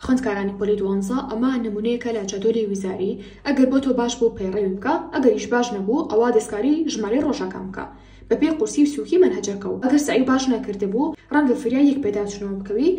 خوێندکارانی پۆلی دوانزە ئەمە نمونەیەکە لە جەدۆلی ویزاری ئەگەر بۆ تۆ باش بوو پەیڕەوی بکە ئەگەریش باش نەبوو ئەوا دەستکاری ژمارەی ڕۆژەکان بکە بەپێی قورسی و سوکی مەنهەجەکە و ئەگەر سەعی باش نەکردبوو ڕەنگە فریای یەک پێداچونەوە بکەوی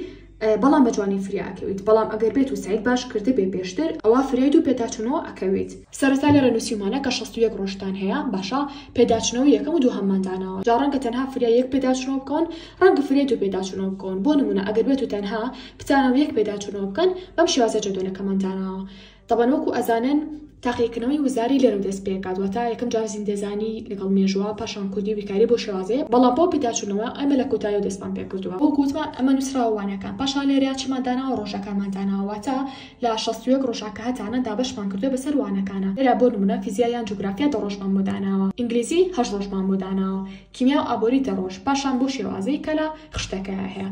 بەڵام بە جوانی فریا ئەکەویت بەڵام ئەگەر بێت و سەعیت باش کردبێ پێشتر ئەوا فریای دوو پێداچونەوە ئەکەویت. سەرەتا لێرە نوسیومانە کە 61 ڕۆژتان هەیە باشە پێداچونەوەی یەکەم و دووهەممان داناوە جا ڕەنگە تەنها فریای یەک پێداچونەوە بکەون ڕەنگە فریای دوو پێداچونەوە بکەون بۆ نمونە ئەگەر بێت و تەنها بتانەوە یەک پێداچونەوە بکەن بەم شێوازە جەدۆلەکەمان داناوە تەبعەن وەکو ئەزانن تاقیکردنەوەی وزاری لێرەوە دەست پێکات واتە یەکەم جار زیندەزانی لەگەڵ مێژووە پاشان کوردی و بیرکاری بۆ شێوازەیە بەڵام بۆ پێداچوونەوە ئێمە لە کۆتاییەوە دەستمان پێکردووە وەکو وتمان ئەمە نووسراوە وانەکان پاشان لێرە چیمان داناوە ڕۆژەکانمان داناوە واتە لە 61 ڕۆژا کە هەتانە دابەشمان کردووە بەسەر وانەکانە لێرە بۆ نمونە فیزیا یان جوگرافیا دە ڕۆژمان بۆ داناوە ئینگلیزی هەشت ڕۆژمان بۆ داناوە کیمیا و ئابووری دە ڕۆژ پاشان بۆ شێوازەی کە لە خشتەکەیا هەیە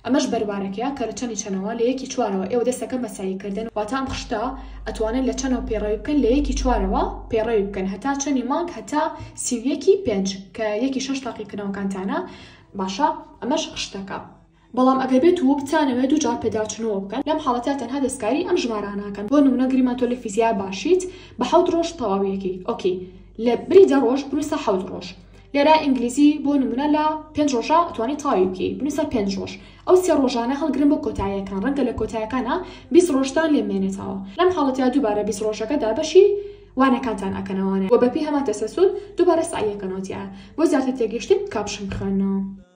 ئەمەش بەروارەکەیە کە لە چەنی چەنەوە لە یەکی چوارەوە ئێوە دەست ئەکەن بە سەعی کردن واتە ئەم خشتە ئەتوانن لە چەنەوە پەیڕەوی بکەن لە یەکی چوارەوە پەیڕەوی بکەن هەتا چەنی مانگ هەتا 31 پێنج کە یەکی شەش تاقیکردنەوەکانتانە باشە ئەمەش خشتەکە بەڵام ئەگەر بێت و بتانەوێت دوو جار پێداچوونەوە بکەن لەم حاڵەتە تەنها دەستکاری ئەم ژمارانە ئەکەن بۆ نمونە گریمان تۆ لە فیزیا باشیت بە حەوت ڕۆژ تەواویەکەی okay لە بری دە ڕۆژ بنووسە حەوت ڕۆژ لێرە ئینگلیزی بۆ نمونە لە پێنج ڕۆژە ئەتوانی تەواوی بکەی بنووسە پێنج ڕۆژ ئەو سێ ڕۆژانە هەڵگرن بۆ کۆتاییەکان ڕەنگە لە کۆتایەکانا 20 ڕۆژتان لێ بمێنێتەوە لەم حاڵەتە دووبارە 20 ڕۆژەکە دابەشی وانەکانتان ئەکەنەوانێ و بەپێی هەمان تەسەلسول دووبارە سەعیەکەنەوە تیایا بۆ زیاتر تێگەیشتن caption بخوێنەوە.